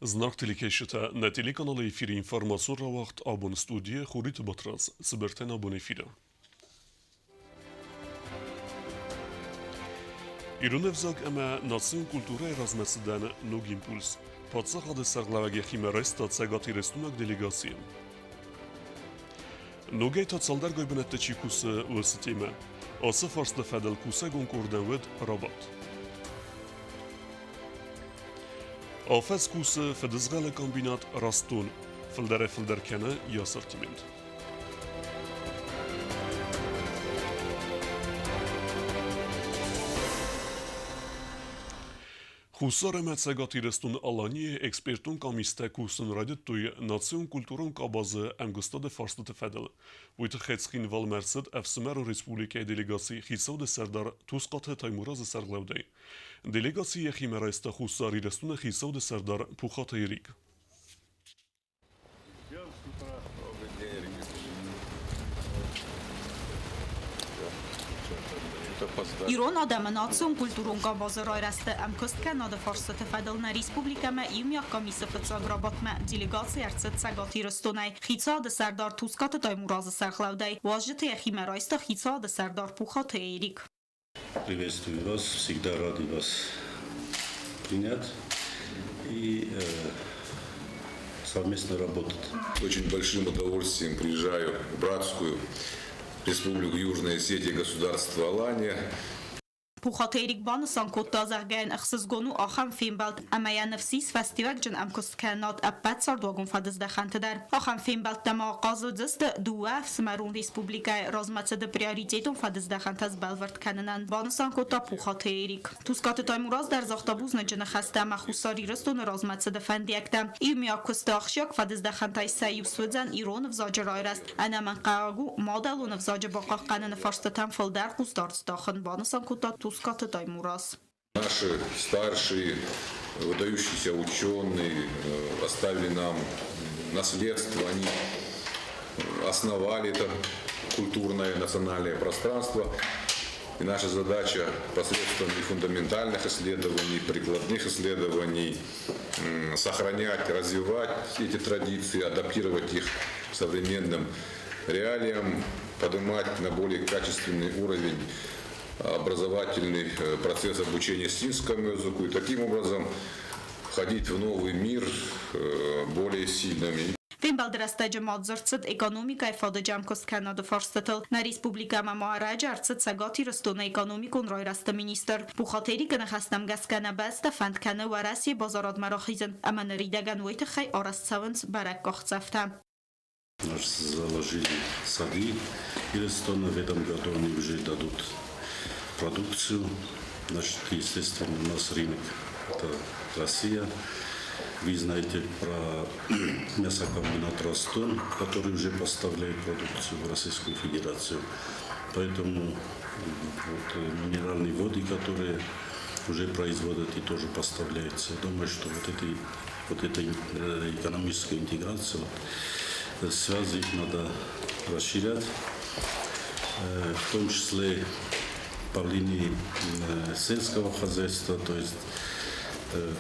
Зынаргъ телекӕсджытӕ, нӕ телеканалы эфиры информацион рауагъд абон студийы Хуриты Батрадз, цыбыртӕн абон эфиры. Ирон ӕвзаг ӕмӕ национ культурӕйы размӕцыдӕн ног импульс. Паддзахады сӕргълӕууӕг йӕхимӕ райста цӕгатирыстойнаг делегацийы. Ногӕй та цалдӕргай бынӕтты чи кусы, уыцы темӕ. Ацы фарсты фӕдыл кусӕгон къордӕн уыд рабадт. Афӕдз кусы фыдызгъӕлы комбинат «Растон», фылдӕрӕй-фылдӕр кӕны йӕ ассортимент. Хуссар ӕмӕ Цӕгат Ирыстоны Аланийы экспертон къамистӕ кусын райдыдтой национ-культурон къабазы ӕмгуыстады фарстыты фӕдыл. Уый тыххӕй Цхинвалмӕ ӕрцыд ӕфсымӕрон республикӕйы делегацийы хицауады сӕрдар Тускъаты Таймуразы сӕргълӕудӕй. Делегаци йӕхимӕ райста Хуссар Ирыстоны хицауады сӕрдар Пухаты Эрик. Ирон адӕмы национ-культурон къабазы райрӕзты ӕмкуысткӕнады фарстыты фӕдыл нӕ республикӕмӕ иумиаг комиссы фыццаг рабадтмӕ делегаци ӕрцыд Цӕгат Ирыстонӕй. Хицауады сӕрдар Тускъаты Таймуразы сӕргълӕудӕй уазджыты йӕхимӕ райста хицауады сӕрдар Пухаты Эрик. Приветствую вас, всегда рады вас принять и совместно работать. Очень большим удовольствием приезжаю в братскую республику Южная Осетия, государство Алания. Пухаты Эрик банысан кодта, зӕгъгӕ йын ӕхсызгон у ахӕм фембӕлд ӕмӕ йӕ ныфс ис фӕстиуӕгджын ӕмкуыст кӕнынад ӕппӕт цардуагон фӕдыздӕхӕнты дӕр. Ахӕм фембӕлдтӕ ма ахъаз уыдзысты дыууӕ ӕфсымӕрон республикӕйы размӕцыды приоритетон фӕдыздӕхӕнтӕ сбӕлвырд кӕнынӕн, банысан кодта Пухаты Эрик. Тускъаты Таймураз дӕр загъта бузныджы ныхӕстӕ ӕмӕ Хуссар Ирыстоны размӕцыды фӕндиӕгтӕ. Иумиаг куысты ахсджиаг фӕдыздӕхӕнтӕй сӕ иу суыдзӕн ирон ӕвзаджы райрӕзт. Ӕнӕмӕнгхъӕуӕг у мадӕлон ӕвзаджы бахъахъхъӕныны фарстатӕм фылдӕр хъусдард здахын, банысан кодта Тускъаты Таймураз. Наши старшие выдающиеся ученые оставили нам наследство, они основали это культурное национальное пространство. И наша задача посредством и фундаментальных исследований, прикладных исследований сохранять, развивать эти традиции, адаптировать их к современным реалиям, поднимать на более качественный уровень образовательный процесс обучения синскому языку и таким образом входить в новый мир более сильными. Фембӕлды рӕстӕджы ма дзырд цыд экономикӕйы фадыджы ӕмкуысткӕнынады фарстытыл. Нӕ республикӕмӕ ма ӕрӕджы ӕрцыд Цӕгат Ирыстоны экономикон райрӕзты министр. Бухгалтерийы ныхӕстӕм гӕсгӕ нӕ бӕстӕ фӕнд кӕны Уӕрӕсейы базарадмӕ рахизын ӕмӕ ныридӕгӕн уый тыххӕй арӕзт цӕуынц бӕрӕг къахдзӕфтӕ. Нас заложили сады Ирыстона. В этом году они уже дадут продукцию. Значит, естественно, у нас рынок – это Россия. Вы знаете про мясокомбинат «Ростон», который уже поставляет продукцию в Российскую Федерацию. Поэтому вот, минеральные воды, которые уже производят и тоже поставляются. Думаю, что вот эта экономическая интеграция, вот, связи их надо расширять, в том числе по линии сельского хозяйства, то есть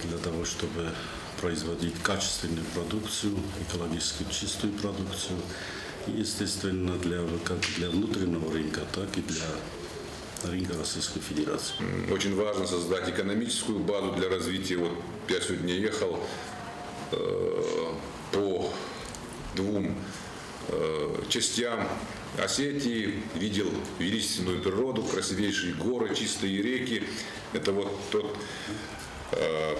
для того, чтобы производить качественную продукцию, экологически чистую продукцию, и, естественно, как для внутреннего рынка, так и для рынка Российской Федерации. Очень важно создать экономическую базу для развития. Вот я сегодня ехал по двум частям Осетии, видел величественную природу, красивейшие горы, чистые реки. Это вот тот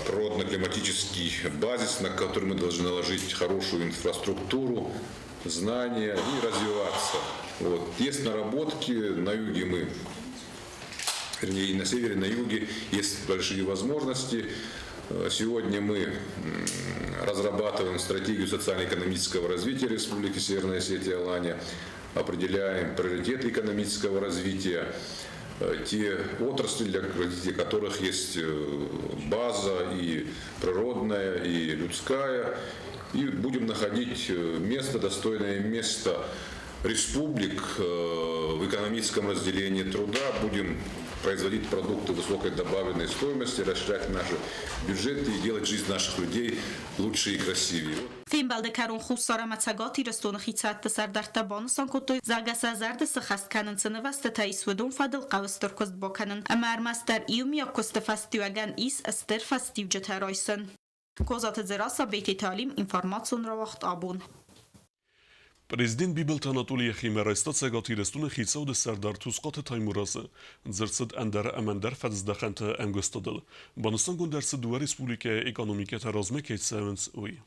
природно-климатический базис, на который мы должны наложить хорошую инфраструктуру, знания и развиваться. Вот. Есть наработки, на юге мы, вернее, и на севере, и на юге есть большие возможности. Сегодня мы разрабатываем стратегию социально-экономического развития Республики Северная Осетия Алания, определяем приоритеты экономического развития, те отрасли, для развития которых есть база и природная, и людская, и будем находить место, достойное место республик в экономическом разделении труда, будем Производить продукты высокой добавленной стоимости, расширять наши бюджеты и делать жизнь наших людей лучше и красивее. Фембӕлды кӕрон Хуссар ӕмӕ Цӕгат Ирыстоны хицӕутты сӕрдӕрттӕ банысан кодтой, зӕгъгӕ, сӕ зӕрды цы хӕс кӕнын, цы нывӕзтытӕ ис, уыдон фӕдыл хъӕуы стыр куыст бакӕнын ӕмӕ ӕрмӕстдӕр иумиаг куысты фӕстиуӕгӕн ис стыр фӕстиуджытӕ райсын. Козаты Дзерассӕ, Бететы Алим, информацион рауагъд абон. Президент Бибылты Анатоли йӕхимӕ райста Цӕгат Ирыстоны хицауады сӕрдар Тускъаты Таймуразы. Дзырд цыд ӕндӕр ӕмӕ ӕндӕр фӕдыздӕхӕнты ӕмгуыстадыл. Банысангонд ӕрцыд дыууӕ республикӕйы экономикӕтӕ размӕ кӕй цӕуынц, уый.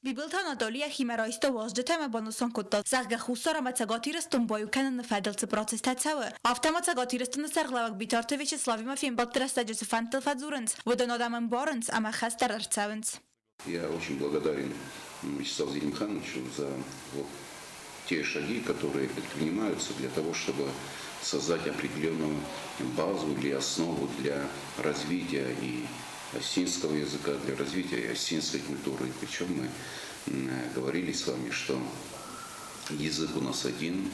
Бибылты Анатоли йӕхимӕ райста уазджытӕ ӕмӕ банысан кодта, зӕгъгӕ, Хуссар ӕмӕ Цӕгат Ирыстон баиу кӕныны фӕдыл цы процесстӕ цӕуы, афтӕ ма Цӕгат Ирыстоны сӕргълӕууӕг Битарты Вячеславимӕ фембӕлдты рӕстӕджы цы фӕндтыл фӕдзурынц, уыдон адӕм ӕмбарынц ӕмӕ хӕс дӕр ӕрцӕуынц. Я очень благодарен Вячеславу Зелимхановичу за вот те шаги, которые предпринимаются для того, чтобы создать определенную базу или основу для развития и осетинского языка, для развития и осетинской культуры. Причем мы говорили с вами, что язык у нас один,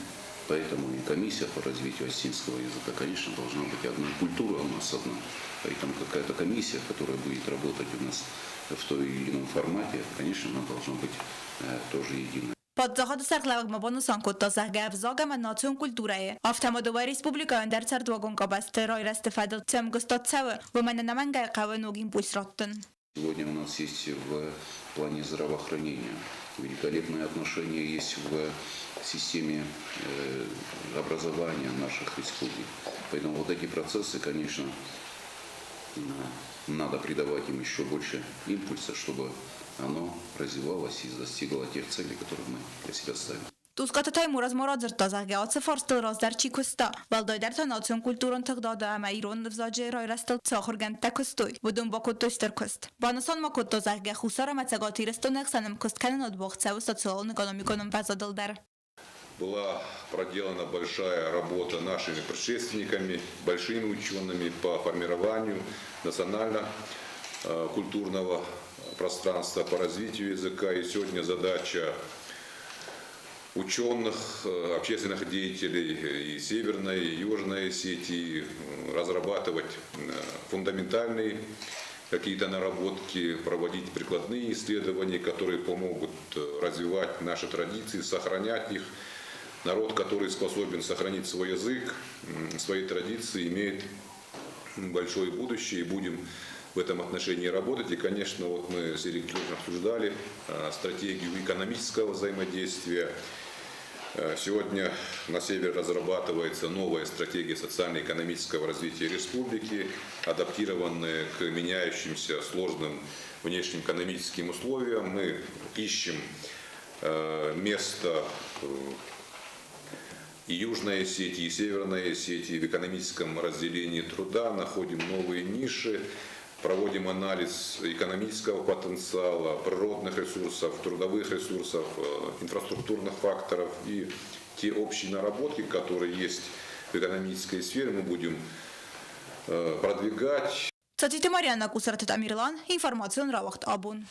поэтому и комиссия по развитию осетинского языка, конечно, должна быть одна. Культура у нас одна. Поэтому какая-то комиссия, которая будет работать у нас в той или ином формате, конечно, она должна быть тоже единой. Паддзахады сӕргълӕууӕг ма банысан кодта, зӕгъгӕ, ӕвзаг ӕмӕ национ культурӕйы, афтӕ ма дыууӕ республикӕйӕн дӕр цардуагон къабӕзты райрӕзты фӕдыл цы ӕмгуыстад цӕуы, уымӕн ӕнӕмӕнгӕй хъӕуы ног импульс раттын. Сегодня у нас есть в плане здравоохранения великолепные отношения, есть в системе образования наших республик. Поэтому вот эти процессы, конечно, надо придавать им еще больше импульса, чтобы оно развивалось и достигло тех целей, которые мы для себя ставим. Тускъаты Таймураз ма радзырдта, зӕгъгӕ, ацы фарстыл раздӕр чи куыста, уӕлдайдӕр та национ культурон тыгъдады ӕмӕ ирон ӕвзаджы райрӕзтыл цы ахуыргӕндтӕ куыстой, уыдон бакодтой стыр куыст. Банысан ма кодта, зӕгъгӕ, Хуссар ӕмӕ Цӕгат Ирыстоны ӕхсӕн ӕмкуысткӕнынад уагъд цӕуы социалон-экономикон ӕмвӕзадыл дӕр. Была проделана большая работа нашими предшественниками, большими учеными по формированию национально-культурного пространства, по развитию языка. И сегодня задача ученых, общественных деятелей и Северной, и Южной Осетии разрабатывать фундаментальные какие-то наработки, проводить прикладные исследования, которые помогут развивать наши традиции, сохранять их. Народ, который способен сохранить свой язык, свои традиции, имеет большое будущее, и будем в этом отношении работать. И, конечно, вот мы с Эриком обсуждали стратегию экономического взаимодействия. Сегодня на севере разрабатывается новая стратегия социально-экономического развития республики, адаптированная к меняющимся сложным внешним экономическим условиям. Мы ищем место и Южной Осетии, и Северной Осетии в экономическом разделении труда, находим новые ниши, проводим анализ экономического потенциала, природных ресурсов, трудовых ресурсов, инфраструктурных факторов и те общие наработки, которые есть в экономической сфере, мы будем продвигать. Цоциты Марианна, Къусраты Тамерлан, информацион рауагъд абон.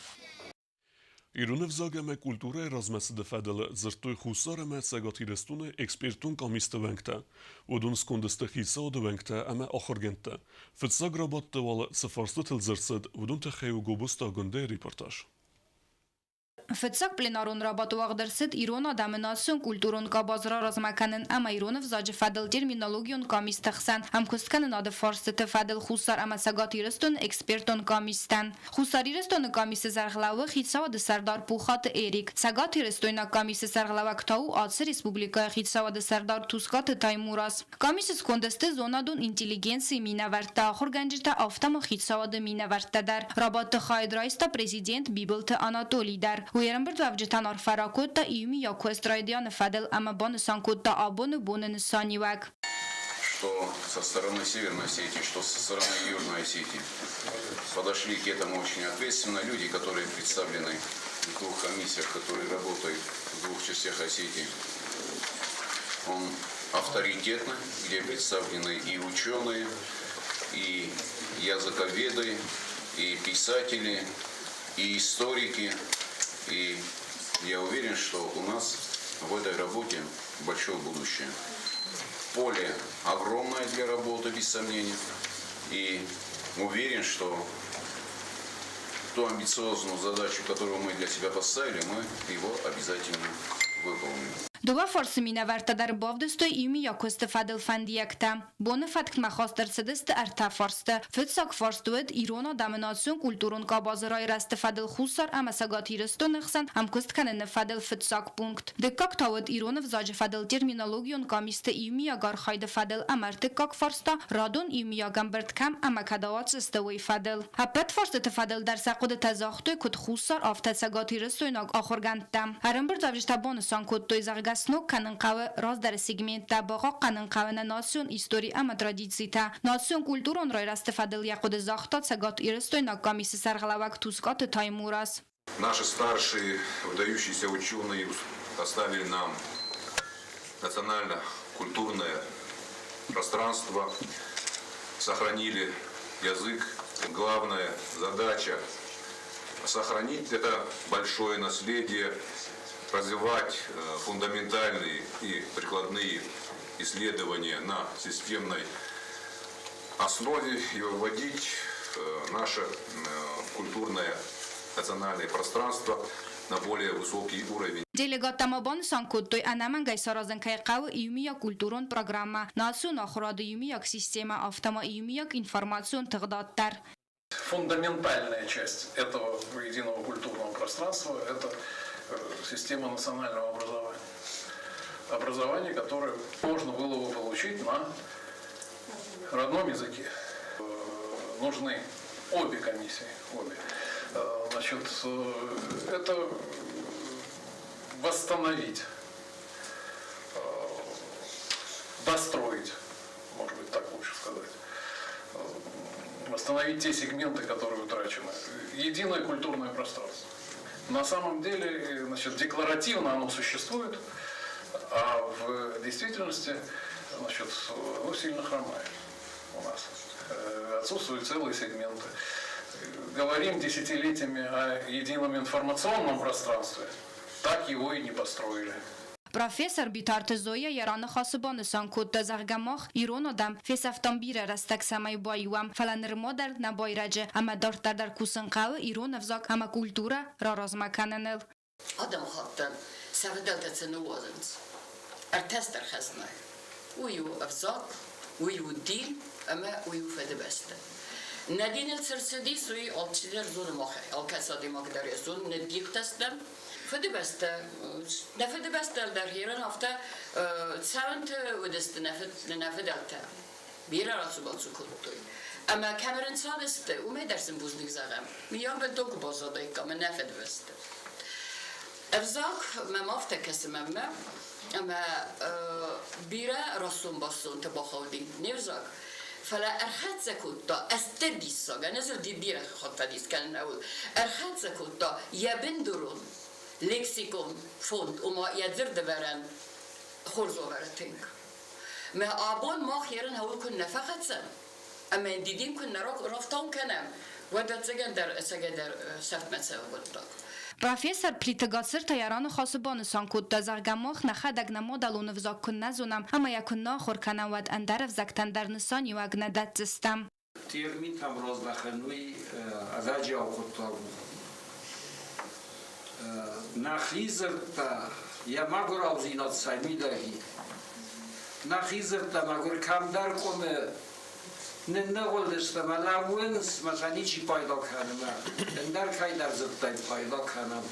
Ирон ӕвзаг ӕмӕ культурӕйы размӕцыды фӕдыл дзырдтой Хуссар ӕмӕ Цӕгат Ирыстоны экспертон къамисты уӕнгтӕ. Уыдон сконды сты хицауады уӕнгтӕ ӕмӕ ахуыргӕндтӕ. Фыццаг рабадты уал цы фарстытыл дзырд цыд, уыдон тыххӕй у Гобозты Агуындӕйы репортаж. Фыццаг пленарон рабадт уагъд ӕрцыд ирон адӕмы национ-культурон къабаз раразмӕ кӕнын ӕмӕ ирон ӕвзаджы фӕдыл терминологион къамисты хсӕн ӕмкуысткӕнынады фарстыты фӕдыл Хуссар ӕмӕ Цӕгат Ирыстоны экспертон къамистӕн. Хуссар Ирыстоны къамисы сӕргълӕууӕг хицауады сӕрдар Пухаты Эрик, цӕгатирыстойнаг къамисы сӕргълӕууӕг та у ацы республикӕйы хицауады сӕрдар Тускъаты Таймураз. Къамисы сконды сты зонадон интеллигенцийы минӕвӕрттӕ, ахуыргӕнджытӕ, афтӕ ма хицауады минӕвӕрттӕ дӕр. Рабадты хайад райста президент Бибылты Анатолий дӕр. Уый ӕрӕмбырдуӕвджытӕн арфӕ ракодта иумиаг куыст райдианы фӕдыл ӕмӕ банысан кодта абоны боны нысаниуӕг. Что со стороны Северной Осетии, что со стороны Южной Осетии подошли к этому очень ответственно. Люди, которые представлены в двух комиссиях, которые работают в двух частях Осетии, он авторитетный, где представлены и ученые, и языковеды, и писатели, и историки. И я уверен, что у нас в этой работе большое будущее. Поле огромное для работы, без сомнений. И уверен, что ту амбициозную задачу, которую мы для себя поставили, мы его обязательно выполним. Дыууӕ фарсы минӕвӕрттӕ дӕр бавдыстой иумиаг куысты фӕдыл фӕндиӕгтӕ. Боны фӕткмӕ хаст ӕрцыдысты ӕртӕ фарсты. Фыццаг фарст уыд ирон адӕмы национ-культурон къабазы райрӕзты фӕдыл Хуссар ӕмӕ Цӕгат Ирыстоны хсӕн ӕмкуыст кӕныны фӕдыл фыццаг пункт. Дыккаг та уыд ирон ӕвзаджы фӕдыл терминологион къамисты иумиаг архайды фӕдыл ӕмӕ ӕртыккаг фарст та радон иумиаг ӕмбырд кӕм ӕмӕ кӕд ауадздзысты, уый фӕдыл. Ӕппӕт фарстыты фӕдыл дӕр сӕ хъуыдытӕ загътой куыд Хуссар, афтӕ цӕгатирыстойнаг ахуыргӕндтӕ. Ӕрӕмбырдуӕвджытӕ банысан кодтой, зӕгъгӕ, сног кӕнын хъӕуы раздӕры сегменттӕ, бахъахъхъӕнын хъӕуы нӕ национ истори ӕмӕ традицитӕ. Национ-культурон райрӕзты фӕдыл йӕ хъуыды загъта цӕгатирыстойнаг къамисы сӕргълӕууӕг Тускъаты Таймураз. Наши старшие выдающиеся ученые оставили нам национально-культурное пространство, сохранили язык. Главная задача – сохранить это большое наследие, развивать фундаментальные и прикладные исследования на системной основе и выводить наше культурное национальное пространство на более высокий уровень. Делегаттӕ ма банысан кодтой, ӕнӕмӕнгӕй саразын кӕй хъӕуы иумиаг культурон программӕ, национ ахуырады иумиаг системӕ, афтӕ ма иумиаг информацион тыгъдад дӕр. Фундаментальная часть этого единого культурного пространства – это система национального образования. Образование, которое можно было бы получить на родном языке. Нужны обе комиссии, обе. Значит, это восстановить, достроить, может быть, так лучше сказать, восстановить те сегменты, которые утрачены. Единое культурное пространство. На самом деле, значит, декларативно оно существует, а в действительности, значит, оно сильно хромает у нас. Отсутствуют целые сегменты. Говорим десятилетиями о едином информационном пространстве, так его и не построили. Профессор Битарты Зоя йӕ раныхасы банысан кодта, зӕгъгӕ мах, ирон адӕм, фесӕфтам бирӕ рӕстӕг цӕмӕй баиуӕм, фӕлӕ нырма дӕр нӕ байрӕджы ӕмӕ дарддӕр дӕр кусын хъӕуы ирон ӕвзаг ӕмӕ культурӕ раразмӕ кӕныныл. Адӕмыхаттӕн сӕ фыдӕлтӕ цы ныууадзынц, ӕртӕстӕр хӕзнайы. Уый у ӕвзаг, уый у дин ӕмӕ уый у фыдыбӕстӕ. Нӕ диныл цы рцыдис, уый алчидӕр зоны махӕй, алкӕцы адӕймаг дӕр йӕ зоны, ныддихтӕ стӕм. Фыдыбӕстӕ, нӕ фыдыбӕстӕ дӕр ерын афтӕ цӕуынты уыдысты нӕ фыдӕлтӕ. Бирӕ рацу-бацу кодтой. Ӕмӕ кӕм ӕрӕнцадысты, уымӕй дӕр сын бузныг зӕгъӕм. Мыййаг бынтон куы баззадаиккам нӕ фыдыбӕсты. Ӕвзаг мӕм афтӕ кӕсы мӕнмӕ, ӕмӕ бирӕ рацон-бацонты бахауди не взаг. Фӕлӕ ӕрхӕццӕ кодта, ӕстыр диссаг, ӕнӕзылди бирӕ хатт фӕдис кӕнын ӕуыл, ӕрхӕццӕ кодта йӕ бындурон лексикон фонд, ома йӕ дзырдӕвӕрӕн хорз уавӕры тынг. Мӕ абон мах ерын хъӕуы куы нӕ фӕхӕцӕм, ӕмӕ йын дидин куы нӕ рафтауын кӕнӕм, уӕд ӕцӕгӕндӕр ӕцӕгӕйдӕр сӕфтмӕ цӕуы хъуыддаг. Профессор Плиты Гацыр та йӕ раныхасы банысан кодта, зӕгъгӕ, мах нӕхӕдӕг нӕ мадӕлон ӕвзаг куы нӕ зонӕм ӕмӕ йӕ куы нӕ ахуыр кӕнӕм, уӕд ӕндӕр ӕвзӕгтӕн дӕр нысаниуӕг нӕ дӕтдзыстӕм. Терминтӕм раздӕхӕн уый ӕвӕджиау хъуыддаг у. Нӕхи дзырдтӕ йӕ мӕгуыраудзинад цӕй мидӕг и? Нӕхи дзырдтӕ мӕгуыр кӕмдӕр къуымы нынныгъуылдысты ӕмӕ лӕууынц, мӕ сӕ ничи пайда кӕны мӕ ӕндӕр кӕйдӕр дзырдтӕй пайда кӕнӕм.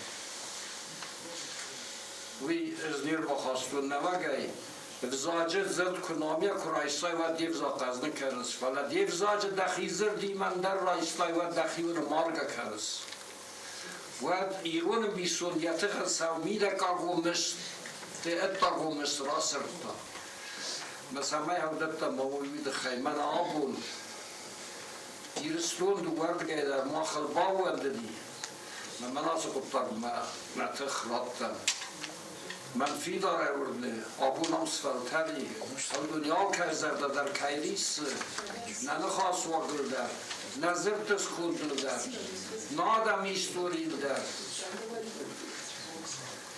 Уый ӕз не рбахастон нӕуӕгӕй. Ӕвзаджы дзырд куы номӕ куы райстай, уӕд де взаг хъӕздыг кӕныс, фӕлӕ де взаджы дӕхи дзырдимӕ ӕндӕр райстай, уӕд дӕхиуыл маргӕ кӕныс. Уӕд ирон ӕмбисонд йӕ тыхы сау мидӕггагон мыст, ӕддагон мыст расырдта. Мӕ цӕмӕй ӕвдӕдтӕ мӕ уый тыххӕй мӕнӕ абон Ирыстон дыууӕрдыгӕй дӕр махыл баууӕндыди, мӕ мӕн ацы хъуыддагмӕ мӕ тых радта. Мӕн фидарӕй уырны, абон ам сфӕлтӕри, уыдон алкӕй зӕрдӕ дӕр кӕй риссы, нӕ ныхасуагыл дӕр, нӕ дзырдты скондыл дӕр, нӕ адӕмы историйыл дӕр.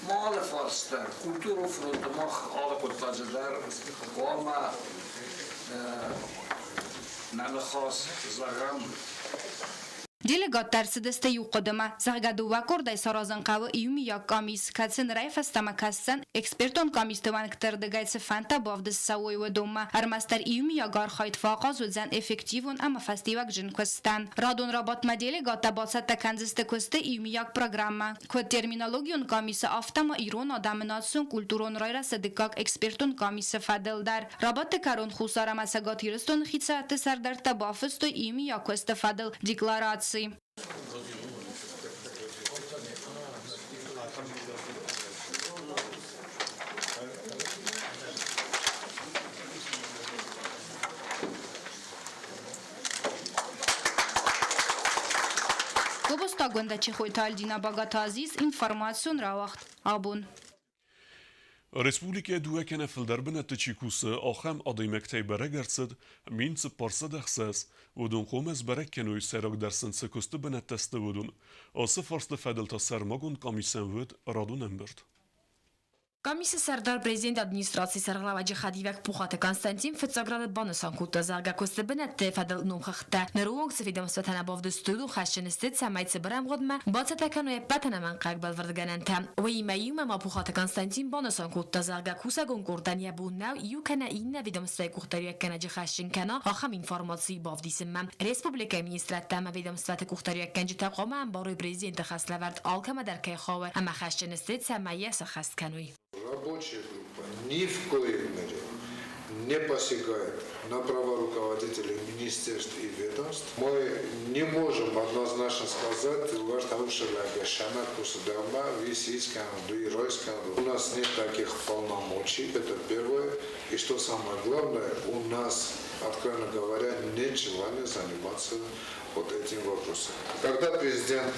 Ма алы фарс дӕр, культурон фронты мах алы хъуыддаджы дӕр хъуамӕ нӕ ныхас зӕгъӕм. Делегаттӕ ӕрцыдысты иу хъуыдымӕ, зӕгъгӕ, дыууӕ къордӕй саразын хъӕуы иумиаг къамис, кӕцы нырӕй фӕстӕмӕ кӕсдзӕн, экспертон къамисты уӕнгты рдыгӕй цы фӕндтӕ бавдыст цӕуой, уыдонмӕ. Ӕрмӕстдӕр иумиаг архайд фӕахъаз уыдзӕн эффективон ӕмӕ фӕстиуӕгджын куыстӕн. Радон рабадтмӕ делегаттӕ бацӕттӕ кӕндзысты куысты иумиаг программӕ. Куыд терминологион къамисы, афтӕ ма ирон адӕмы национ-культурон райрӕзты дыккаг экспертон къамисы фӕдыл дӕр. Рабадты кӕрон Хуссар ӕмӕ Цӕгат Ирыстоны хицӕутты сӕрдӕрттӕ бафыстой иумиаг куысты фӕдыл деклараци. Гобозтагондӕ Чехойты Альдина Багаты Азиз информацион рауагъд абон. Республикӕйы дыууӕ кӕнӕ фылдӕр бынӕтты чи кусы, ахӕм адӕймӕгтӕй бӕрӕг ӕрцыд 1406. Уыдон хъомӕ сбӕрӕг кӕной, сӕйрагдӕр сын цы куысты бынӕттӕ сты, уыдон. Ацы фарсты фӕдыл та сӕрмагонд къамисӕн уыд радон ӕмбырд. Комиссы сӕрдар президент администрацийы сӕргълӕууӕджы хӕдивӕг Пухаты Константин фыццаг рады банысан кодта, зӕгъгӕ, куысты бынӕтты фӕдыл номхыгъдтӕ ныры онг цы ведомствотӕ нӕ бавдыстой, уыдон хӕсджын сты, цӕмӕй цыбыр ӕмгъуыдмӕ бацӕттӕ кӕной ӕппӕт ӕнӕмӕнгхъӕуӕг бӕлвырдгӕнӕнтӕ. Уыимӕ иумӕ ма Пухаты Константин банысан кодта, зӕгъгӕ, кусӕгон къордӕн йӕ бон нӕу иу кӕнӕ иннӕ ведомствӕйы къухдариуӕггӕнӕджы хӕсджын кӕна ахӕм информаци бавдисынмӕ. Республикӕйы министрадтӕ ӕмӕ ведомствӕты къухдариуӕггӕнджытӕ хъуамӕ ӕмбарой президенты хӕслӕвӕрд алкӕмӕ дӕр кӕй хауы ӕмӕ хӕсджын сты, цӕмӕй йӕ сӕххӕст кӕной. Рабочая группа ни в коей мере не посягает на права руководителей министерств и ведомств. Мы не можем однозначно сказать, у нас нет таких полномочий, это первое. И что самое главное, у нас, откровенно говоря, нет желания заниматься вот этим вопросом. Когда президент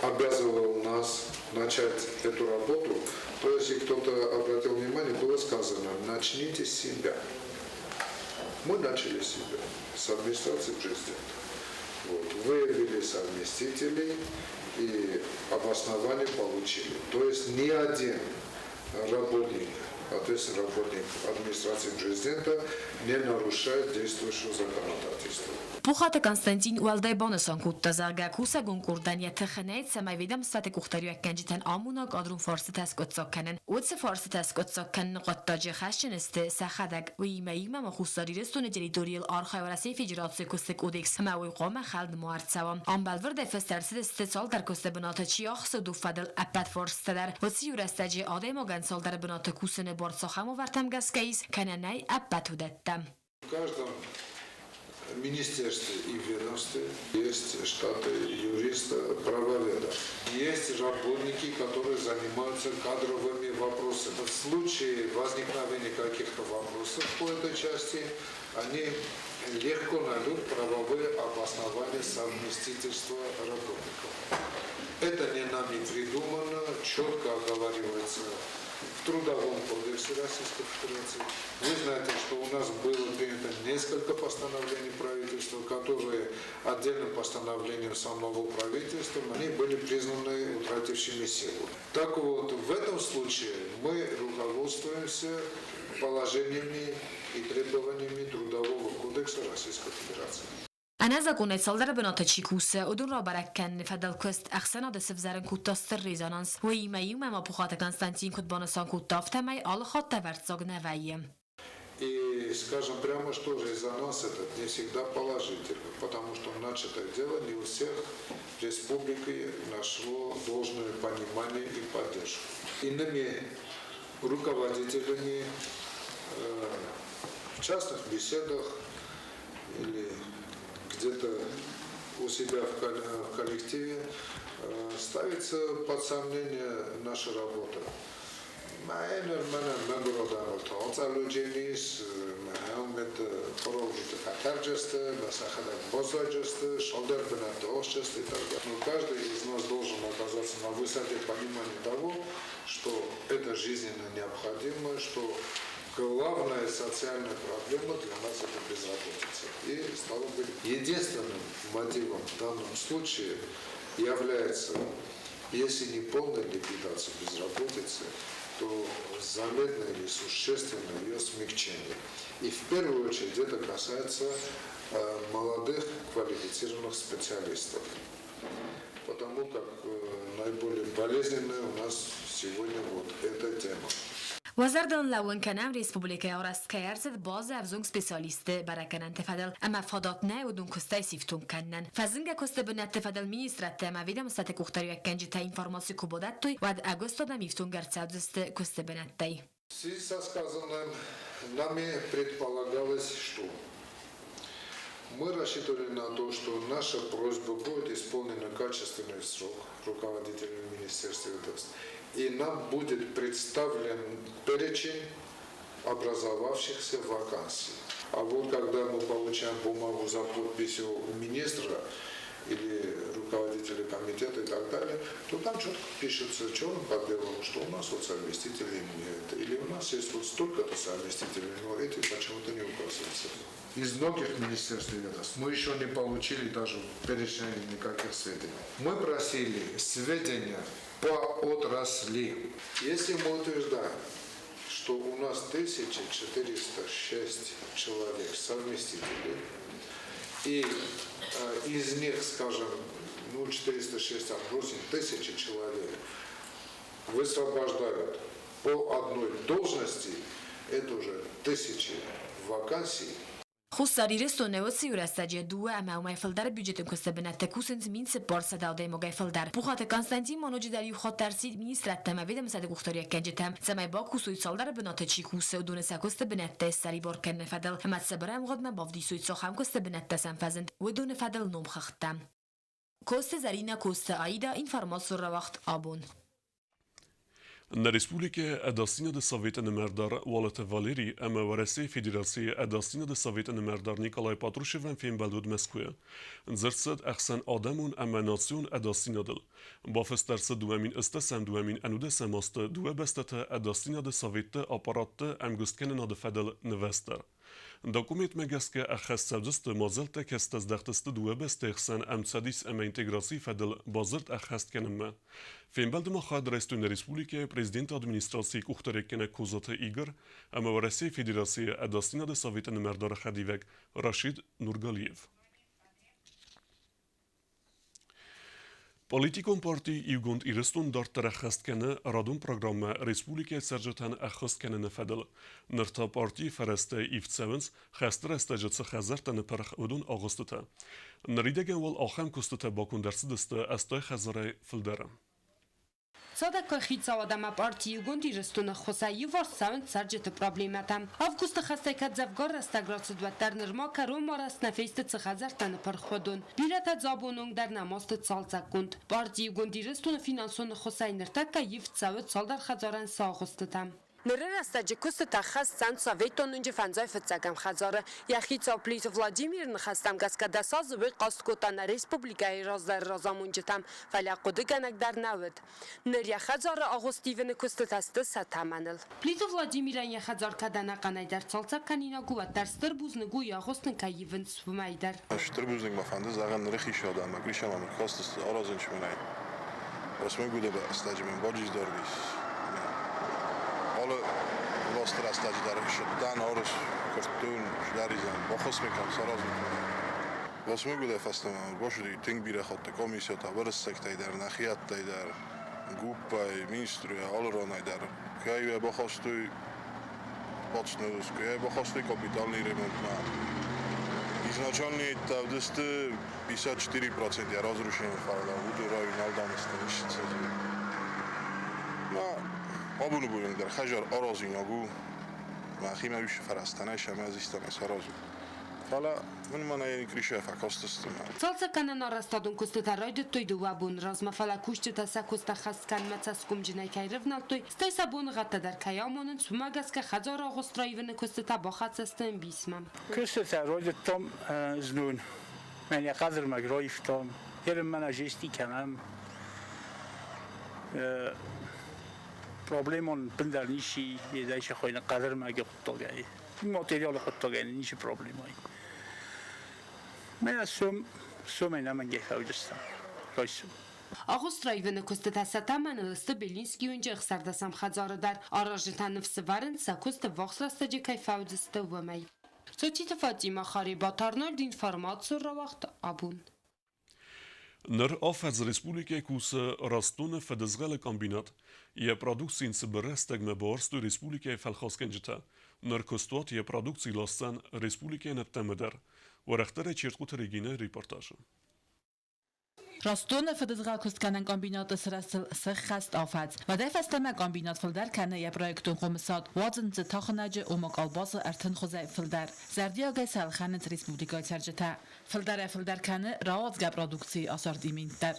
обязывал нас начать эту работу, то если кто-то обратил внимание, было сказано, начните с себя. Мы начали с себя, с администрации президента. Вот. Выявили совместителей и обоснование получили. То есть ни один работник, ответственный работник администрации президента не нарушает действующего законодательства. Пухаты Константин уӕлдай банысан кодта, зӕгъгӕ, кусӕгон къордӕн йӕ тыхы нӕй, цӕмӕй ведомствӕты къухдариуӕггӕнджытӕн амона кадрон фарстытӕ скъуыддзаг кӕнын. Уыцы фарстытӕ скъуыддзаг кӕныны хъуыддаджы хӕсджын сты сӕхӕдӕг. Уыимӕ иумӕ ма Хуссар Ирыстоны территорийыл архайы Уӕрӕсейы Федерацийы куысты кодекс ӕмӕ уый хъуамӕ хӕлд ма ӕрцӕуа. Ам бӕлвырдӕй фыст ӕрцыдысты цалдӕр куысты бынаты чи ахсы, уыдон фӕдыл ӕппӕт фарстытӕ дӕр. Уыцы иу рӕстӕджы адӕймагӕн цалдӕр бынаты кусыны бар цахӕм уавӕртӕм гӕсгӕ ис, кӕнӕ нӕй, ӕппӕт уыдӕттӕ. В каждом министерстве и ведомстве есть штаты юриста, правоведа. Есть работники, которые занимаются кадровыми вопросами. В случае возникновения каких-то вопросов по этой части, они легко найдут правовые обоснования совместительства работников. Это не нами придумано, четко оговаривается в Трудовом кодексе Российской Федерации. Вы знаете, что у нас было принято несколько постановлений правительства, которые отдельным постановлением самого правительства, они были признаны утратившими силу. Так вот, в этом случае мы руководствуемся положениями и требованиями Трудового кодекса Российской Федерации. Ӕнӕзакъонӕй цалдӕр бынаты чи кусы, уыдон рабӕрӕг кӕныны фӕдыл куыст ӕхсӕнады сывзӕрын кодта стыр резонанс. Уыимӕ иумӕ ма Пухаты Константин куыд банысан кодта, афтӕмӕй алы хатт ӕвӕрццаг нӕ вӕййы. И скажем прямо, что резонанс этот не всегда положительный, потому что начатое дело не у всех в республике нашло должное понимание и поддержку. Иными руководителями в частных беседах или где-то у себя в коллективе ставится под сомнение наша работа. Мӕнӕ мӕнӕ мӕгуыр адӕмыл тауцъалудженис, мӕ продолжите фӕтӕрджысты, мӕ сӕхӕдӕг баззайджысты, шалдӕр бынӕтты ахсджысты и так далее. Но каждый из нас должен оказаться на высоте понимания того, что это жизненно необходимо, что главная социальная проблема для нас это безработица. И стало быть, единственным мотивом в данном случае является Если не полная ликвидация безработицы, то заметное или существенное ее смягчение. И в первую очередь это касается молодых квалифицированных специалистов. Потому как наиболее болезненная у нас сегодня вот эта тема. Уӕ зӕрдыл лӕууын кӕнӕм, республикӕйы арӕзт кӕй ӕрцыд базӕ ӕвзонг специалистты бӕрӕггӕнӕнты фӕдыл ӕмӕ фадат нӕй уыдон куыстӕй сифтонг кӕнынӕн. Фӕзынгӕ куысты бынӕтты фӕдыл министрадтӕ ӕмӕ ведомствӕты къухдариуӕггӕнджытӕ информаци куы бадӕттой, уӕд ӕгуыст адӕм ифтонг ӕрцӕудзысты куысты бынӕттӕй. В связи со сказанным нами предполагалось, что мы рассчитывали на то, что наша просьба будет исполнена качественный срок руководителем министерства и нам будет представлен перечень образовавшихся вакансий. А вот когда мы получаем бумагу за подписью министра или руководителя комитета и так далее, то там четко пишется черным по белому, что у нас вот совместителей нет, или у нас есть вот столько-то совместителей, но эти почему-то не указываются. Из многих министерств и ведомств мы еще не получили даже перечня никаких сведений. Мы просили сведения по отрасли. Если мы утверждаем, что у нас 1406 человек совместителей, и из них, скажем, ну, 406 отбросим, 1000 человек высвобождают по одной должности, это уже тысячи вакансий. Хуссар Ирыстоны уыцы иу рӕстӕджы дыууӕ ӕмӕ уымӕй фылдӕр бюджетон куысты бынӕтты кусынц 1400 адӕймагӕй фылдӕр. Пухаты Константин ма ноджыдӕр иу хатт ӕрсидт министрадтӕ ӕмӕ ведомствӕты къухдариуӕггӕнджытӕм, цӕмӕй бакусой цалдӕр бынаты чи кусы, уыдоны сӕ куысты бынӕттӕй ссӕрибар кӕныны фӕдыл ӕмӕ цыбыр ӕмгъуыдмӕ бавдисой цахӕм куысты бынӕттӕ сӕм фӕзынд, уыдоны фӕдыл номхыгъдтӕ. Коцты Зӕринӕ, Коцты Аида, информацион рауагъд Абон. Нӕ республикӕйы Ӕдасдзинады советы нымӕрдар Уалыты Валери ӕмӕ Уӕрӕсейы Федерацийы Ӕдасдзинады советы нымӕрдар Николай Патрушевӕн фембӕлд уыд Мӕскуыйы. Дзырд цыд ӕхсӕнадӕмон ӕмӕ национ ӕдасдзинадыл. Бафыст ӕрцыд 2010-2011 азты дыууӕ бӕстӕты Ӕдасдзинады советты аппаратты ӕмгуысткӕнынады фӕдыл нывӕзт дӕр. Документмӕ гӕсгӕ ӕххӕст цӕудзысты мадзӕлттӕ, кӕцытӕ здӕхтысты дыууӕ бӕстӕйы хсӕн ӕмцӕдис ӕмӕ интеграцийы фӕдыл бадзырд ӕххӕст кӕнынмӕ. Фембӕлды ма хайад райстой нӕ республикӕйы президенты администрацийы къухдариуӕггӕнӕг Козаты Игорь ӕмӕ Уӕрӕсейы Федерацийы Ӕдасдзинады советы нымӕрдары хӕдивӕг Рашид Нургалиев. Политикон парти Иугонд Ирыстон дарддӕр ӕххӕст кӕны радон программӕ республикӕйы цӕрджытӕн ӕххуыс кӕныны фӕдыл. Ныр та партийы фӕрӕзтӕ ивд цӕуынц, хӕсты рӕстӕджы цы хӕдзӕрттӕ ныппырх, уыдон агъуыстытӕ. Ныридӕгӕн уал ахӕм куыстытӕ баконд ӕрцыдысты 80 хӕдзарӕй фылдӕры. Цадӕггай хицауад ӕмӕ парти Иугонд Ирыстоны ӕххуысӕй иуварс цӕуынц цӕрджыты проблемӕтӕ. Августы хӕстӕй кӕд дзӕвгар рӕстӕг рацыд, уӕддӕр нырма кӕронмӕ раст нӕ фесты цы хӕдзӕрттӕ ныппырх, уыдон. Бирӕтӕ дзы абоны онг дӕр нӕма сты цалцӕггонд. Парти Иугонд Ирыстоны финансон ӕххуысӕй ныртӕккӕ ивд цӕуы цалдӕр хӕдзарӕн сӕ агъуыстытӕ. Ныры рӕстӕджы куыстытӕ хӕсдзӕн Советон уынджы фӕндзай фыццӕгӕм хӕдзары. Йӕ хицау Плиты Владимиры ныхӕстӕм гӕсгӕ 10 азы уый хъаст кодта нӕ республикӕйы раздӕры разамонджытӕм, фӕлӕ хъуыдыгӕнӕг дӕр нӕ уыд. Ныр йӕ хӕдзары агъуыст ивыны куыстытӕ сты сӕ тӕмӕныл. Плиты Владимирӕн йӕ хӕдзар кӕд ӕнӕхъӕнӕй дӕр цалцӕг кӕнинаг у, уӕддӕр стыр бузныг у, йӕ агъуыст ын кӕй ивынц, уымӕй дӕр. Стыр бузныг мӕ фӕнды зӕгъын ныры хицауад ӕмӕ Гришӕмӕ ныххӕстысты аразын чмынӕй. Осмӕгуды рӕстӕджы мын баджиздӕрдис. Алы власты рӕстӕджы дӕр ссыдтӕн, арыс, куырдтон, сдаризӕн, баххуыс мын кӕн, саразын кӕн. Осмӕгуыдӕй фӕстӕмӕ бацыди тынг бирӕ хатты комиссиятӕ, уырыссӕгтӕй дӕр, нӕхиӕттӕй дӕр, гуппӕй, министрӕй, алы ранӕй дӕр. Кӕй йӕ бахастой Пацнус, кӕй бахастой капитальный ремонтмӕ. Изначально ӕвдысты 54% разрушение фӕлӕ уыдон район алдамысты ницы. Ма абоны бон дӕр хӕдзар аразинаг у. Мӕхимӕ уьщы фӕрӕзтӕ нӕ ис ӕмӕ ӕз истӕмӕй саразон. Фӕлӕ мын мӕнӕ крышӕ фӕкастысты. Цалцӕггӕнӕн арӕзтадон куыстытӕ райдыдтой дыууӕ боны размӕ, фӕлӕ кусджытӕ сӕ куыст ӕххӕст кӕнынмӕ цӕсгомджынӕй кӕй рывнӕлдтой, стӕй сӕ боныгъӕдтӕ дӕр кӕй амонынц, уымӕ гӕсгӕ хӕдзары агъуыст раивыны куыстытӕ бахӕццӕ сты ӕмбисмӕ. Куыстытӕ райдыдтам знон. Мӕнӕ хъӕдырмӕг раивтам. Ерын мӕнӕ жести кӕнӕм. Проблемон бындӕр ницы едайсы хойны хъӕдырмӕгы хъуыддагӕй. Материалы хъуыддагӕй ницы проблемӕ. Мӕнӕ сом, сомӕй нӕмӕнгӕй фӕуыдзыстӕм. Райсом. Агъуыст раивыны куыстытӕ сӕ тӕмӕныл сты Белинскийы уынджы ӕхсӕрдӕсӕм хӕдзары дӕр. Аразджытӕ ныфс ӕвӕрынц, сӕ куыст ӕввахс рӕстӕджы кӕй фӕуыдзысты, уымӕй. Цоциты Фатимӕ, Харебаты Арнольд, информацион рауагъд абон. Ныр афӕдз республикӕйы кусы Растдоны фыдызгъӕлы комбинат. Йӕ продукци йын цыбыр рӕстӕгмӕ бауарзтой республикӕйы фӕлхасгӕнджытӕ. Ныр куыстуат йӕ продукци ласдзӕн республикӕйӕн ӕддӕмӕ дӕр. Уӕрӕхдӕрӕй Чертхъуты Регинӕ репортажы. Растдоны фыдызгъӕлкуыстгӕнӕн комбинаты сырӕзтыл сӕххӕст афӕдз. Уӕдӕй фӕстӕмӕ комбинат фылдӕр кӕны йӕ проектон хъомысад, уадзынц дзы тахынӕджы, ома къалбасы ӕртын хуызӕй фылдӕр. Зӕрдиагӕй сӕ ӕлхӕнынц республикӕйы цӕрджытӕ. Фылдӕрӕй-фылдӕр кӕны рауадзгӕ продукцийы ассортимент дӕр.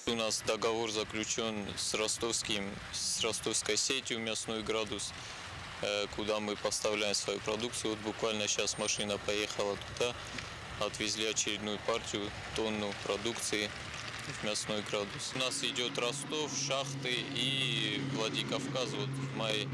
У нас договор заключен с ростовским, с ростовской сетью «Мясной градус», куда мы поставляем свою продукцию. Вот буквально сейчас машина поехала туда, отвезли очередную партию, тонну продукции в «Мясной градус». У нас идет Ростов, Шахты и Владикавказ. Вот в мае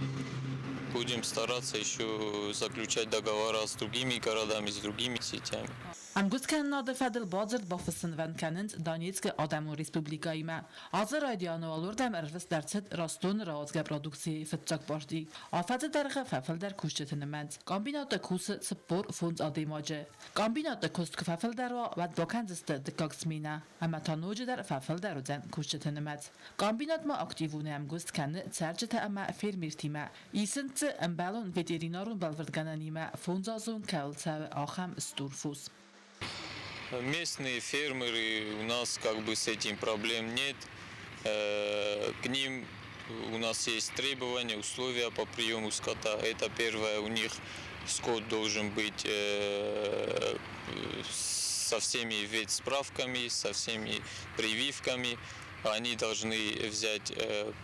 будем стараться еще заключать договора с другими городами, с другими сетями. Ӕмгуысткӕнынады фӕдыл бадзырд бафыссынвӕнд кӕнынц Донецкы Адӕмон Республикӕимӕ. Азы райдианы уал уырдӕм ӕрвыст ӕрцыд Ростдоны рауадзгӕ продукцийы фыццаг парти. Афӕдзы дӕргъы фӕфылдӕр кусджыты нымӕц. Комбинаты кусы 45 адӕймаджы. Комбинаты куыст куы фӕфылдӕр уа, уӕд бакӕндзысты дыккаг сменӕ, ӕмӕ та ноджыдӕр фӕфылдӕр уыдзӕн кусджыты нымӕц. Комбинат ма активонӕй ӕмгуыст кӕны цӕрджытӕ ӕмӕ фермертимӕ. Исынц дзы ӕмбӕлон ветеринарон бӕлвырдгӕнӕнимӕ фондзазон кӕуыл цӕуы, ахӕм стур фос. Местные фермеры, у нас как бы с этим проблем нет. К ним у нас есть требования, условия по приему скота. Это первое, у них скот должен быть со всеми ветсправками, со всеми прививками. Они должны взять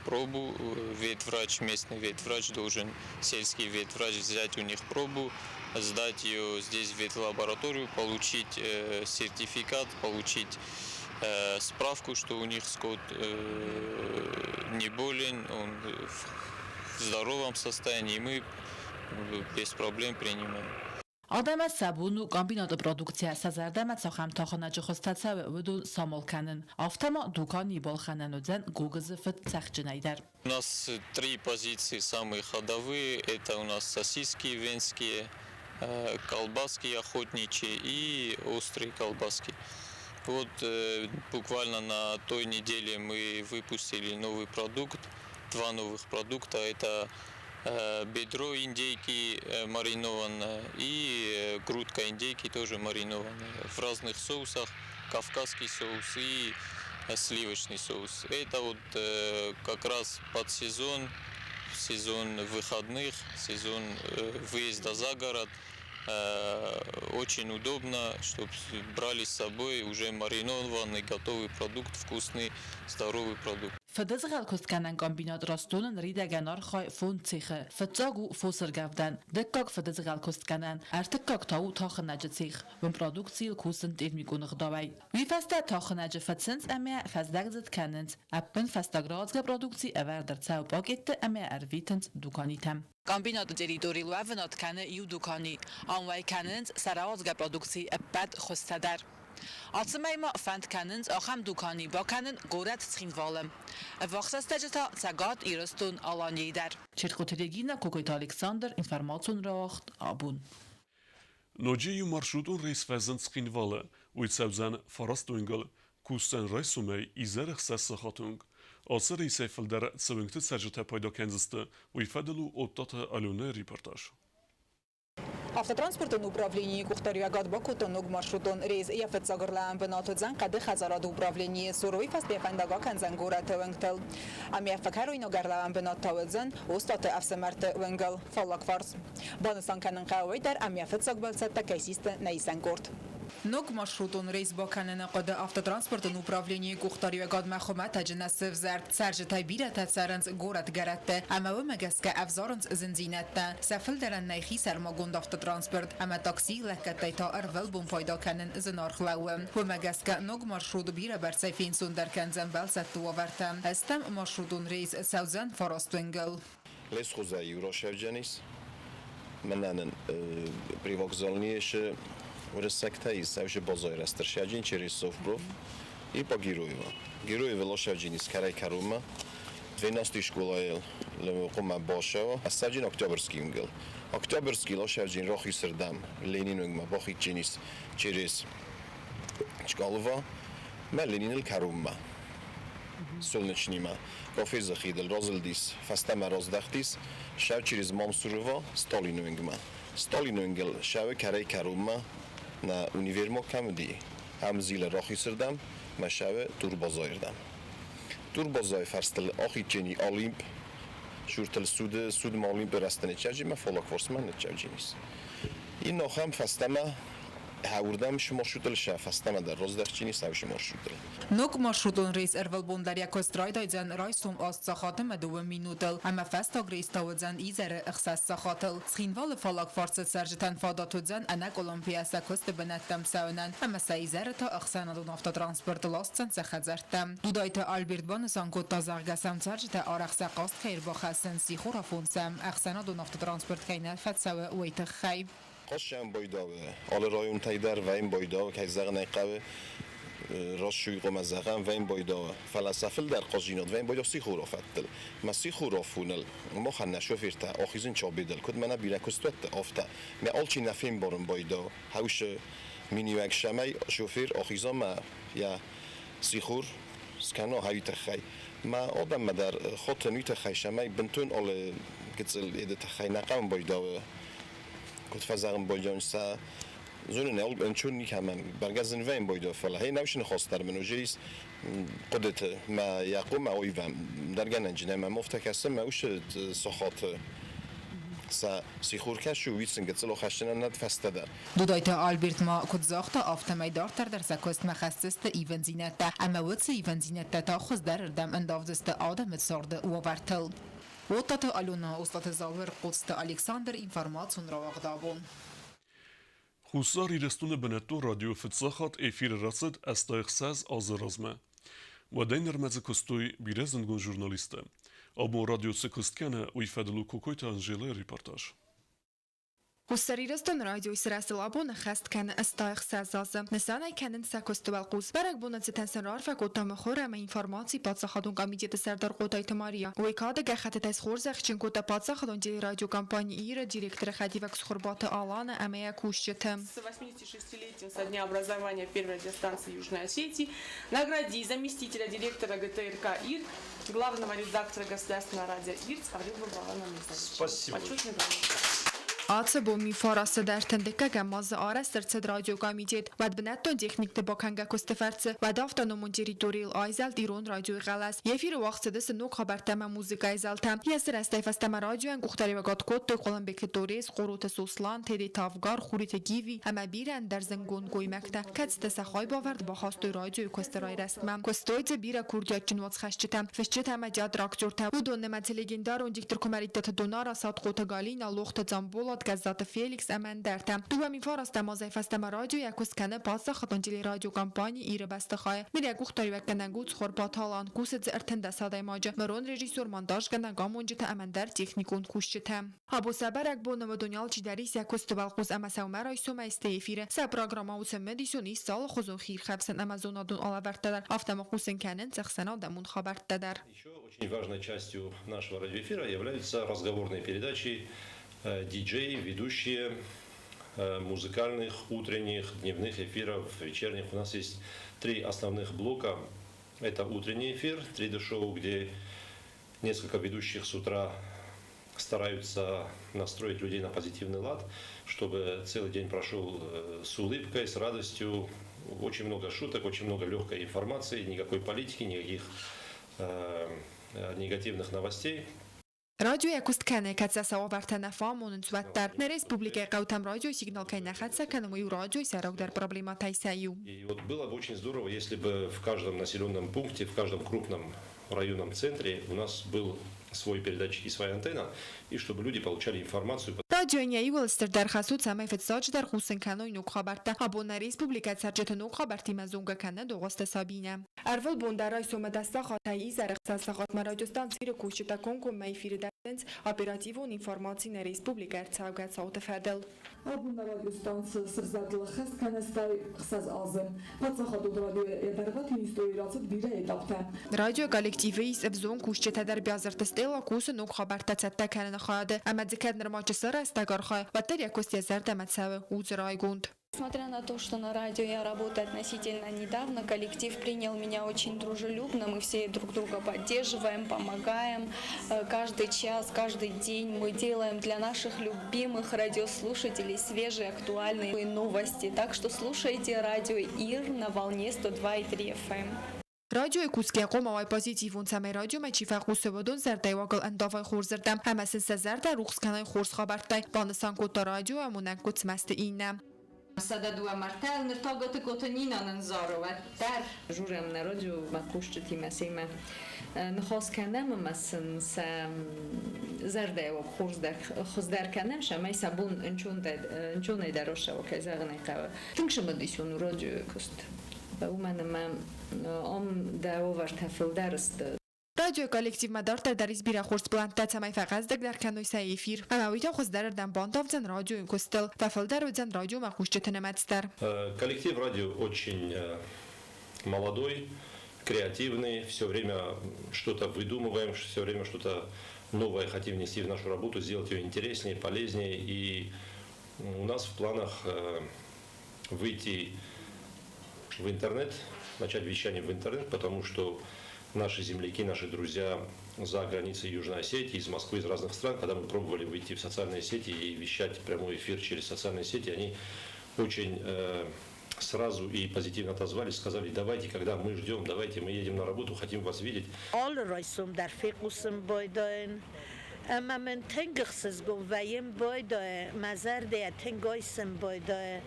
пробу, ветврач, местный ветврач должен, сельский ветврач взять у них пробу, сдать ее здесь в ветлабораторию, получить сертификат, получить справку, что у них скот не болен, он в здоровом состоянии, и мы без проблем принимаем. Адӕмӕн сӕ бон у комбинаты продукцийӕ сӕ зӕрдӕмӕ цахӕм тахынӕджы хуызтӕ цӕуы, уыдон самал кӕнын. Афтӕ ма дуканийы балхӕнӕн уыдзӕн гогызы фыд цӕхджынӕй дӕр. У нас три позиции самые ходовые. Это у нас сосиски венские, колбаски охотничьи и острые колбаски. Вот буквально на той неделе мы выпустили новый продукт, два новых продукта. Это бедро индейки маринованное и грудка индейки тоже маринованная в разных соусах, кавказский соус и сливочный соус. Это вот как раз под сезон, сезон выходных, сезон выезда за город. Очень удобно, чтобы брали с собой уже маринованный, готовый продукт, вкусный, здоровый продукт. Фыдызгъӕлкуыстгӕнӕн комбинат Ростдоны ныридӕгӕн архайы фондз цехы. Фыццаг у фосыргӕвдӕн, дыккаг фыдызгъӕлкуыстгӕнӕн, ӕртыккаг та у тахынӕджы цех. Уым продукцийыл кусынц термикон ӕгъдауӕй. Уый фӕстӕ тахынӕджы фыцынц ӕмӕ фӕздӕгдзыд кӕнынц. Ӕппынфӕстаг рауадзгӕ продукци ӕвӕрд ӕрцӕуы пакетты ӕмӕ ӕрвитынц дуканитӕм. Комбинаты территорийыл уӕвынад кӕны иу дукани. Ам уӕй кӕнынц сӕ рауадзгӕ продукцийы ӕппӕт хуызтӕ дӕр. Ацы мӕй ма фӕнд кӕнынц ахӕм дукани бакӕнын горӕт Цхинвалы. Ӕввахс рӕстӕджы та Цӕгат Ирыстон-Аланийы дӕр. Чертхъоты Регинӕ, Кокойты Александр, информацион рауагъд абон. Ноджы иу маршрутон рейс фӕзынд Цхинвалы. Уый цӕудзӕн фарастуынгыл, кусдзӕн райсомӕй изӕры ӕхсӕз сахаты онг. Ацы рейсӕй фылдӕр цы уынгты цӕрджытӕ пайда кӕндзысты, уый фӕдыл у Оттаты Аленӕйы репортаж. Автотранспортон управленийы къухдариуӕгад бакодта ног маршрутон рейс. Йӕ фыццаг ӕрлӕууӕн бынат уыдзӕн хъӕды хӕдзарады управленийы цур. Уый фӕстӕ фӕндаг акӕндзӕн горӕты уынгтыл. Ам йӕ фӕкӕройнаг ӕрлӕууӕн бынат та уыдзӕн Остъаты ӕфсымӕрты уынгыл, фаллаг фарс. Банысан кӕнын хъӕуы уый дӕр, ӕмӕ фыццаг бӕлццӕттӕ кӕй систы нӕ исӕн къорд. Ног маршрутон рейс бакӕныны хъуыды автотранспортон управленийы къухдариуӕгадмӕ хуымӕтӕджы нӕ сӕвзӕрд. Цӕрджытӕй бирӕтӕ цӕрынц горӕтгӕрӕтты ӕмӕ уымӕ гӕсгӕ ӕвзарынц зындзинӕдтӕ. Сӕ фылдӕрӕн нӕй хисӕрмагонд автотранспорт ӕмӕ таксийы лӕггӕдтӕй та ӕрвылбон пайда кӕнын зынаргъ лӕууы. Уымӕ гӕсгӕ ног маршрут бирӕбӕрцӕй фенцондӕр кӕндзӕн бӕлцӕтты уавӕртӕ. Ӕстӕм маршрутон рейс цӕудзӕн фараст уынгыл. Лесхуызӕй иу расӕвджӕнис. Мӕнӕ нын привокзальный уырыссӕгтӕ ис, ӕвзы базайрӕстыр сӕджын через Совпроф. И по Героева. Героева лошаджинис кӕрӕй кӕронмӕ. 12 скъолайы хъуымӕ башӕуа. Ӕссӕджын Октябрьский уынгыл. Октябрьский лошаджин рахисырдӕм Ленин уынгмӕ бахидджынис через Чкалова мӕ Лениныл кӕронмӕ. Солнечнимӕ. Кафезы хидыл разылдис, фӕстӕмӕ раздӕхтис, шӕу через Мамсурова Сталины уынгмӕ. Сталины уынгыл шӕуы кӕрӕй кӕронмӕ нӕ универмаг кӕм уыди, ам зилы рахисырдӕм, мӕ шӕуы турбазайырдӕм. Турбазайы фӕрстыл ахидджыни Олимп, шуртыл суды, судмӕ Олимпы рӕзты ныччӕвджи мӕ фаллагфарсмӕ ныччӕвджинис. Иннӕ ахӕм фӕстӕмӕ хӕуырдӕм маршрутыл сӕ фӕстӕмӕ дӕр раздӕхджинис ӕвзы маршрутыл. Ног маршрутон рейс ӕрвылбон дӕр йӕ куыст райдайдзӕн райсом 8 сахаты ӕмӕ 2 минутыл ӕмӕ фӕстаг рейс та уыдзӕн изӕры 6 сахатыл. Цхинвалы фаллаг фарсы цӕрджытӕн фадат уыдзӕн ӕнӕкъуылымпыйӕ сӕ куысты бынӕттӕм цӕуынӕн ӕмӕ сӕ изӕры та ӕхсӕнадон автотранспорт ласдзӕн сӕ хӕдзӕрттӕм. Дудайты Альберт банысан кодта, зӕгъгӕ сӕм цӕрджытӕ арӕх сӕ хъаст кӕй ӕрбахӕссынц, сихорафон сӕм ӕхсӕнадон автотранспорт кӕй нӕ фӕцӕуы, уый тыххӕй. Хъассӕн байдауы алы районтӕй дӕр вӕййын байдауы, кӕй зӕгъын ӕй хъӕуы, раст хъуамӕ зӕгъӕм, вӕййын байдауы. Фӕлӕ сӕ фылдӕр хъазинад вӕййын байдауы сихорафӕттыл. Мӕ сихорафоныл махӕн нӕ шофертӕ ахизын Чабедыл, куыд мӕнӕ бирӕ куыстуӕтты, афтӕ. Мӕ алчи нӕ фембарын байдауы, хӕусы миниуӕг сӕмӕй шофер ахиза мӕ йӕ сихор скӕна хӕуи тыххӕй. Мӕ адӕммӕ дӕр хатын уый тыххӕй, сӕмӕй бынтон алы гыццыл еды тыххӕй нӕ хъӕуын байдауы куыд фӕзӕгъын байдайын сӕ зонын ӕнцон никӕмӕн бӕргӕ зын вӕййын байдайы, фӕлӕ хей нӕусы ныхас дӕр мын уже ис хъуыдыты мӕ йӕ хъуымӕ ойвӕм дӕргӕнӕнджы нӕ мӕм афтӕ кӕсы мӕ усы сахаты сӕ сихор кӕсы, уый сын гыццыл ахӕссынӕн нӕ фӕстӕдӕр. Дудайты Альберт ма куыд загъта, афтӕмӕй дарддӕр дӕр сӕ куыстмӕ хӕсдзысты ивындзинӕдтӕ ӕмӕ уыцы ивындзинӕдтӕ та хуыздӕрырдӕм ӕндавдзысты адӕмы царды уавӕртыл. Оттаты Алена, Остъаты Зауыр, Хъоцты Александр, информацион рауагъд абон. Хуссар Ирыстоны бынӕттон радио фыццаг хатт эфиры рацыд 86 азы размӕ. Уӕдӕй нырмӕ дзы куыстой бирӕ зындгонд журналисттӕ. Абон радио цы куыст кӕны, уый фӕдыл у Кокойты Анжелӕйы репортаж. Хуссар Ирыстоны радиойы сырӕзтыл абон ӕххӕст кӕны 86 азы. Нысанӕй кӕнынц сӕ куысты уӕлхъус. Бӕрӕгбоны цытӕн сын раарфӕ кодта мыхуыр ӕмӕ информацийы паддзахадон комитеты сӕрдар Хъотайты Мария. Уый кады гӕххӕттытӕй схорзӕхджын кодта паддзахадон телерадиокомпани «Ир-ы» директоры хӕдивӕг Цхуырбаты Алана ӕмӕ йӕ кусджыты. С 86-летием со дня образования первой радиостанции Южной Осетии награди заместителя директора ГТРК «Ир», главного редактора Государственного радио «Ир» Цховрилова Валана Мирзовича. Спасибо. Почетный грамота. Ацы бон 1931 азы арӕзт ӕрцыд радиокомитет. Уӕд бынӕттон техникты бакӕнгӕ куысты фӕрцы, уӕд автономон территорийыл айзӕлд ирон радиойы хъӕлӕс. Эфиры уагъд цыдысты ног хабӕрттӕ ӕмӕ музыкӕйы зӕлтӕ. Йӕ сырӕзтӕй фӕстӕмӕ радиойӕн къухдариуӕгад кодтой Хъуылымбегты Торез, Хъороты Сослан, Тедеты Авгар, Хуриты Гиви ӕмӕ бирӕ ӕндӕр зындгонд гоймӕгтӕ, кӕцытӕ сӕ хайбавӕрд бахастой радиойы куысты райрӕзтмӕ. Куыстой дзы бирӕ курдиатджын уацхӕсджытӕ, фысджытӕ ӕмӕ театры актертӕ. Уыдон нымӕцы легендарон диктор Куымӕридтаты Донара, Сатхъоты Галина, Лохты Дзамболат, Гӕззаты Феликс ӕмӕ ӕндӕртӕ. 2009 азӕй фӕстӕмӕ радио йӕ куыст кӕны паддзахадон телерадиокомпани Иры бӕстыхайы. Ныр йӕ къухдариуӕггӕнӕг у Цхуырбаты Алан, кусы дзы 13 адӕймаджы, мырон режиссер, монтажгӕнӕг, амонджытӕ ӕмӕ ӕндӕр техникон кусджытӕ. Абон сӕ бӕрӕгбоны уыдон алчидӕр ис йӕ куысты уӕлхъус ӕмӕ сӕумӕрайсомӕй сты эфиры. Сӕ программӕ у цымыдисон, ис алыхуызон хиирхӕфсӕн ӕмӕ зонадон алӕвӕрдтӕ дӕр, афтӕ ма хъусын кӕнынц ӕхсӕнадӕмон хабӕрттӕ дӕр. Еще очень важной частью нашего радиоэфира являются разговорные передачи, диджеи, ведущие музыкальных, утренних, дневных эфиров, вечерних. У нас есть три основных блока. Это утренний эфир, 3D-шоу, где несколько ведущих с утра стараются настроить людей на позитивный лад, чтобы целый день прошел с улыбкой, с радостью. Очень много шуток, очень много легкой информации, никакой политики, никаких негативных новостей. Радио йӕ куыст кӕны, кӕд сӕ сӕ уавӕртӕ нӕ фӕамонынц, уӕддӕр. Нӕ республикӕйы хъӕутӕм радиойы сигнал кӕй нӕ хӕццӕ кӕны, уый у радиойы сӕйрагдӕр проблемӕтӕй сӕ иу. И вот было бы очень здорово, если бы в каждом населенном пункте, в каждом крупном районном центре у нас был свой передатчик и своя антенна, и чтобы люди получали информацию. Радиойӕн йӕ иууыл стырдӕр хӕс у, цӕмӕй фыццаджыдӕр хъусын кӕной ног хабӕрттӕ. Абон нӕ республикӕйы цӕрджыты ног хабӕрттимӕ зонгӕ кӕны Догъуызты Сабинӕ. Ӕрвылбон дӕр райсомы 10 сахатӕй изӕры 6 сахатмӕ радиостанцийы кусджытӕ комкоммӕ эфиры дӕттынц оперативон информаци нӕ республикӕйы ӕрцӕугӕ цауты фӕдыл. Абон нӕ радиостанцы сырзӕдыл ӕххӕст кӕны 86 азы. Паддзахадон радиойы йӕ дӕргъвӕтин историйы рацыд бирӕ этаптӕ. Радиойы коллективы ис ӕвзонг кусджытӕ дӕр Биазырты Стелла кусы ног хабӕрттӕ цӕттӕ кӕныны хайады ӕмӕ дзы кӕд нырма чысыл рӕстӕг архайы, уӕддӕр йӕ куыст йӕ зӕрдӕмӕ цӕуы, у дзы райгонд. Несмотря на то, что на радио я работаю относительно недавно, коллектив принял меня очень дружелюбно, мы все друг друга поддерживаем, помогаем. Каждый час, каждый день мы делаем для наших любимых радиослушателей свежие, актуальные новости. Так что слушайте радио ИР на волне 102,3 FM. Радиойы кусгӕ хъуамӕ уай позитивон, цӕмӕй радиомӕ чи фӕхъусы, уыдон зӕрдӕйы уагыл ӕндавой хорзырдӕм ӕмӕ сын сӕ зӕрдӕ рухс кӕной хорз хабӕрттӕй, банысан кодта радиоамонӕг Гуыцмӕзты Иннӕ. 102 мартӕ ныр та Гатыгкоты Нина нын зары уӕддӕр. Журӕм нӕ радиомӕ хъусджытимӕ семӕ ныхас кӕнӕм ӕмӕ сын сӕ зӕрдӕйы хуыздӕр кӕнӕм, цӕмӕй сӕ бон ӕнцонӕй дӕр рацӕуа, кӕй зӕгъын ӕй хъӕуы. Тынг цымыдисон у радиойы куыст, уымӕн ӕмӕ ам дӕ уавӕртӕ фылдӕр сты. Радиойы коллективмӕ дарддӕр дӕр ис бирӕ хорз плӕнттӕ, цӕмӕй фӕхъӕздыгдӕр кӕной сӕ эфир. Ӕмӕ уый та хуыздӕрырдӕм бандавдзӕн радиойы куыстыл, фӕфылдӕр уыдзӕн радиомӕ хъусджыты нымӕц дӕр. Коллектив радио очень молодой, креативный, все время что-то выдумываем, все время что-то новое хотим внести в нашу работу, сделать ее интереснее, полезнее. И у нас в планах выйти в интернет, начать вещание в интернет, потому что наши земляки, наши друзья за границей Южной Осетии, из Москвы, из разных стран, когда мы пробовали выйти в социальные сети и вещать прямой эфир через социальные сети, они очень сразу и позитивно отозвались, сказали, давайте, когда мы ждем, давайте, мы едем на работу, хотим вас видеть. Алы райсом дӕр фехъусын байдайын ӕмӕ мын тынг ӕхсызгон вӕййын байдайы, мӕ зӕрдӕйӕ тынг айсын байдайы,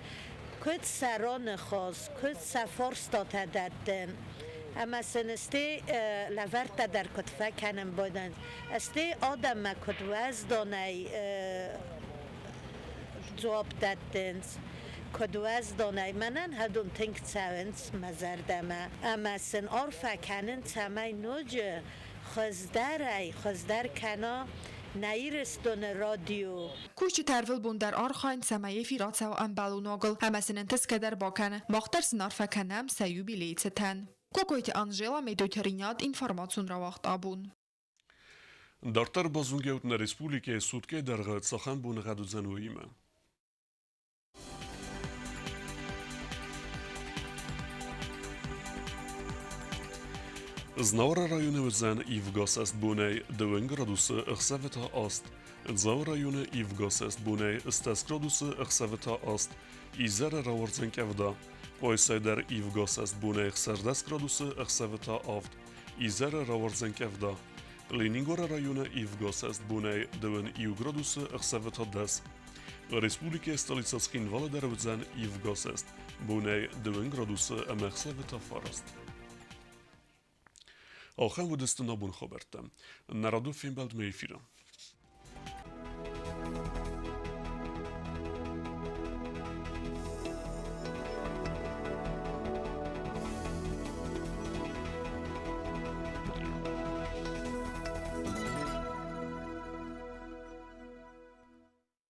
куыд сӕ раныхас, куыд сӕ фарстатӕ дӕттын ӕмӕ сын стӕй лӕвӕрттӕ дӕр куыд фӕкӕнын байдайынц, стӕй адӕммӕ куыд уӕзданӕй дзуапп дӕттынц, куыд уӕзданӕй. Мӕнӕн уыдон тынг цӕуынц мӕ зӕрдӕмӕ ӕмӕ сын арфӕ кӕнын, цӕмӕй ноджы хуыздӕрӕй хуыздӕр кӕна нӕ Ирыстоны радио. Кусджытӕ ӕрвылбон дӕр архайынц, цӕмӕй эфир ацӕуа ӕмбӕлон уагыл ӕмӕ сын ӕнтысгӕ дӕр бакӕны. Мах дӕр сын арфӕ кӕнӕм сӕ юбилейы цытӕн. Кокойты Анжела, Медойты Ринат, информацион рауагъд абон. Дарддӕр базонгӕут нӕ республикӕйы суткӕйы дӕргъы цахӕм боныгъӕд уыдзӕн, уыимӕ. Знауыры районы уыдзӕн ивгӕ бонӕй 2 градусы, ӕхсӕвы та 8. Дзауы районы ивгӕ бонӕй 10 градусы, ӕхсӕвы та 8. Изӕры рауардзӕн къӕвда. Къуайсайы дӕр ивгӕ бонӕй 16 градусы, ӕхсӕвы та 7. Изӕры рауардзӕн къӕвда. Ленингоры районы ивгӕ бонӕй 21 градусы, ӕхсӕвы та 10. Республикӕйы столицӕ Цхинвалы дӕр уыдзӕн ивгӕ бонӕй 2 градусы ӕмӕ ӕхсӕвы та 9. Ахӕм уыдысты нӕ бон хабӕрттӕ. Нӕ радон фембӕлдмӕ эфиры.